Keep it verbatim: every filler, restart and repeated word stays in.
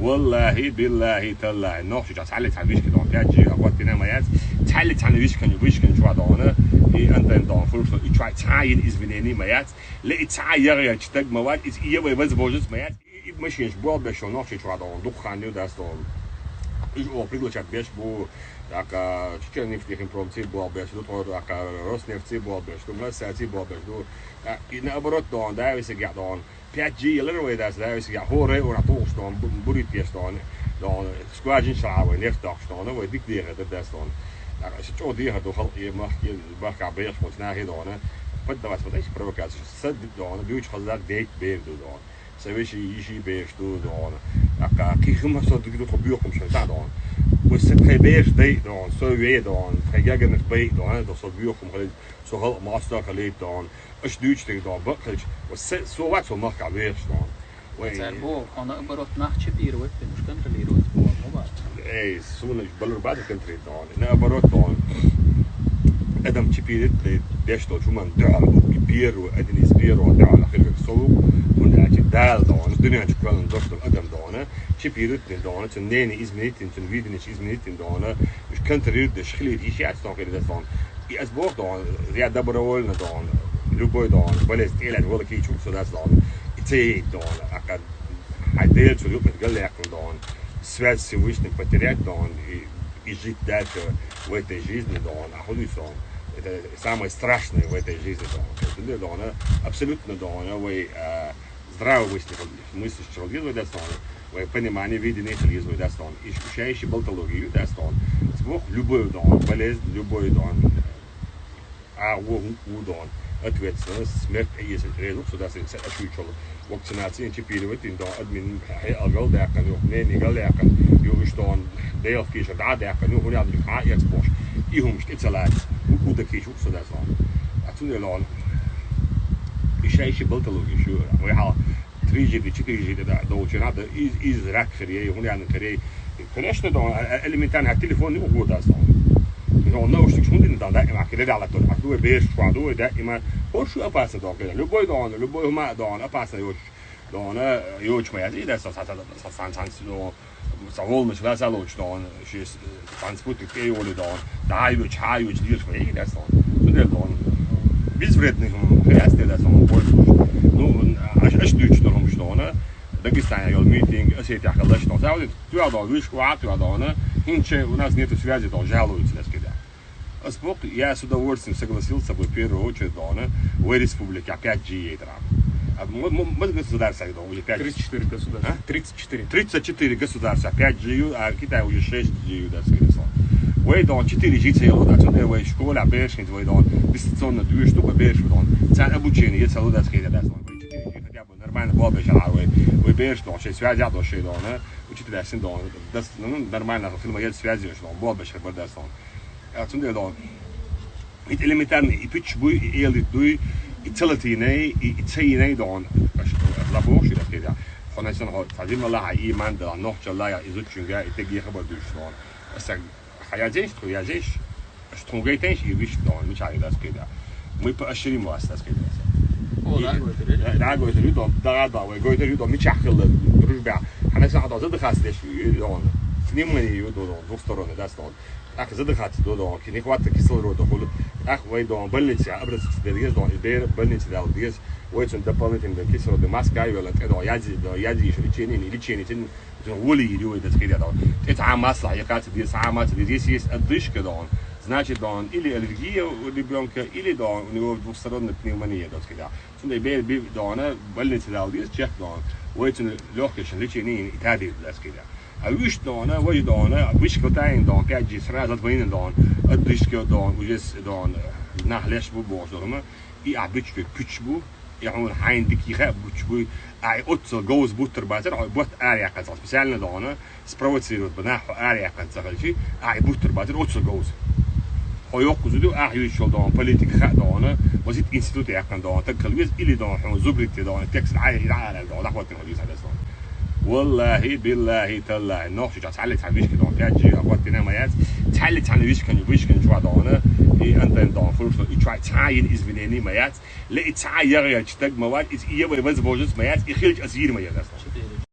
Валлахи, биллахи, таллахи, нохчий чӀоагӀа цхьалли цхьана вышка дон, пять G а хӀоттийна ма яц, цхьалли цхьана вышка, вышка чу дон, и антенна дон, фуршта, и чу цхьа йина изменени ма яц, ле и цхьа ягӀ яц, стаг ма вац, из и я вай возможность ма яц. И, и машинаш болх беш нохчий чу дон, дукха хан ю дац дон. Уж о приглашать беш бу, тӀаккха Чернигов технопромци болх беш ду, тхо, тӀаккха Роснефтьци болх беш ду, Массаци болх беш ду. А, и наоборот дон, да, весиг я дон. Пять G ялар вай дац, да, весиг я хӀора ура тухуш дон, бу-, бурит еш дон, дон, скважин шара вай, нефть дохш дон, вай дик дегӀа дар дац дон. ТӀаккха шу чӀо дегӀа ду халкъ, е мах, е бахка беш, муч нахи дон. Поддаваться, поддаваться провокации, са дит дон, бюч хазар дейт бер ду дон. Са веши йиши беш ду дон. ТӀаккха кхихима со дигу тхо бюхум шан та дон. Вай са тхай беш дай дон, со ве дон, тхай гагамет бай дон, до со бюхум халид, со халкъ мастер халид дон. Аш дүүч тиг дон, бакъ халич, вай са, со вац, со махка беш дон. Вай. Цар бо, хана оборот нах чипировать, ты можешь контролировать, бо, ну ладно. Эй, суна балур бада контролировать дон. Наоборот дон. Адам чипировать, деш дон, чуман духар, и первый, один из первых духар, ахир как сову, он дачи дал дон, дуня чу квалан дошто адам дон, чипировать дон, цун мнение изменить, цун видение изменить дон, уж контролировать деш хилит, ищи ацтон хилит дон. И аз бог дон, я добровольно дон, любой дон, болезнь, или волоки чук сюда дон, и цей дон, а как, а дель чу любит галякун дон, связь с Всевышним потерять дон, и, и жить дальше в этой жизни дон, а худи сон. Это самое страшное в этой жизни дон. Это дон, абсолютно дон, вы, а, здравый мысли, мысли человек, да, сон, вай понимание, видение хилиз вай дац дон. И ш-, ушающий болтологию дац дон. Сбох любой дон, болезнь, любой дон. А у, у дон. Ответственность, смерть, а если резус, сюда с этим ошибчил. Вакцинация, чипировать, дон, админ, хе, алгал, да, кан, ё, не, не, гал, да, кан, ё, уж дон, дейл, киша, да, да, кан, ё, хуля, а, экспош. И хум, что целать. У, у, да, кишу, сюда дон. Отсюда дон. Ушающий болтологию, шу, вай хал. Три G, четыре G, да, да, очень надо, из, из рак хрей, гулян хрей. Конечно, да, а, а, элементарно, а телефон не угодно дон. Но наушник шундин да, да, има, кире дала то, а дуе беш, шва дуе, да, има, хорошо опасно, да, кире. Любой дон, любой ума дон, опасно, ёч, дон, э, ёч моя, и да, са, са, са, са, сан, сан, сан, но, са волны, шла, са лоч, дон, ши, э, сан спутник, эй, оли, дон, да, ёч, ха, ёч, дир, шва, и да, сон. Туннель, дон. Безвредный, м, хрясь, да, сон, пользуюсь. Ну, аш, аш, дюч, дон, что, дон, э, Дагестане йол митинг, Осетия халаш, но заводит, туда, дон, вышку, а, туда, дон, э, инче у нас нету связи, дон, жалуются, так сказать. А спок-, я с удовольствием согласился бы в первую очередь, дон, э, в республике опять G A драм. А мы, мы, мы государство, дон, уже пять. Тридцать четыре государства. А? Тридцать четыре. Тридцать четыре государства, пять G U, а Китай уже шесть G U, так сказать. Вай, дон, четыре G C L, да, что ты вай школа, бешень, вай, дон, дистанционно две штуки, беш, дон. Цен обучение, если, так сказать, да, дон. Вай четыре G хотя бы нормально, болбе шалар, вай. Вай беш, дон, шей связь, я, дон, шей, дон, э. Учитель, я, сын, дон, дас-, ну, нормально, фильма есть связь, дон, болбе шалар, дон. А цун дел дон. Ит элементарно, и пич буй, и элит дуй, и целотиней, и, и цейней дон. Аш, лабо ши да кеда. Хонасан хо, фадим Аллах, и ман да, нох чалла, я изучунга, и теги хабар душ дон. Аса, хая зеш, тху я зеш. Аш тхунгей тенш, и виш дон, мича и да кеда. Мы поощрим вас, да кеда. О, да, говорит, да, да, говорит, дон, да, да, вы, говорит, дон, мича хилла, дружба. Хонасан хо, задыхаться деш, дон. С ним мы, дон, двух сторон, да, дон. ТӀаккха задыхаться ду дон, ки нехватка кислорода хуьлу. ТӀаккха вай дон больница обратиться дергез дон, и бер больница дал дез. Вай цун дополнительно кислородный маска йола, тӀе дон, язи, дон, язи иш лечение, не лечение, тин, тин воли или вай дас кида дон. ТӀе цхьа масла якаца дез, цхьа масла дез, если есть одышка дон, значит дон, или аллергия у ребёнка, или дон, у него двухсторонняя пневмония, дас кида. Цунда бер би дона, больница дал дез, чек дон. Вай цун лёгкий лечение, и та дез, дас кида. А виш дона, вай дона, виш хватаем дон, пять G сразу отвоенный дон, отдышка дон, уже с-, дон, нахлеш бу бошдорма, и а бичке пич бу, и хун хайн дики ха буч бу, а и отцел гоуз буттер бацер, а бот а якац, специально дона, спровоцировать бана, а якац, а и буттер бацер, отцел гоуз. Хо ёк кузуду, а ючел дон, политик ха дона, возит институт якан дон, так калвез или дон, хун зубрите дон, текст а, и дон, дон, охотный вот из дон. Валлахи, биллахи, таллахи, нох, сейчас цхьалли цхьана вишка дон, пять G, а вот ты на маяц, цхьалли цхьана вишка, вишка, чуа дона, и антенна дон, фурш дон, и чуа цхьа йин изменений маяц, ле и цхьа ягӀ яц, стаг ма вац, и, и я вай возможность маяц, и хилч аз йир маяц.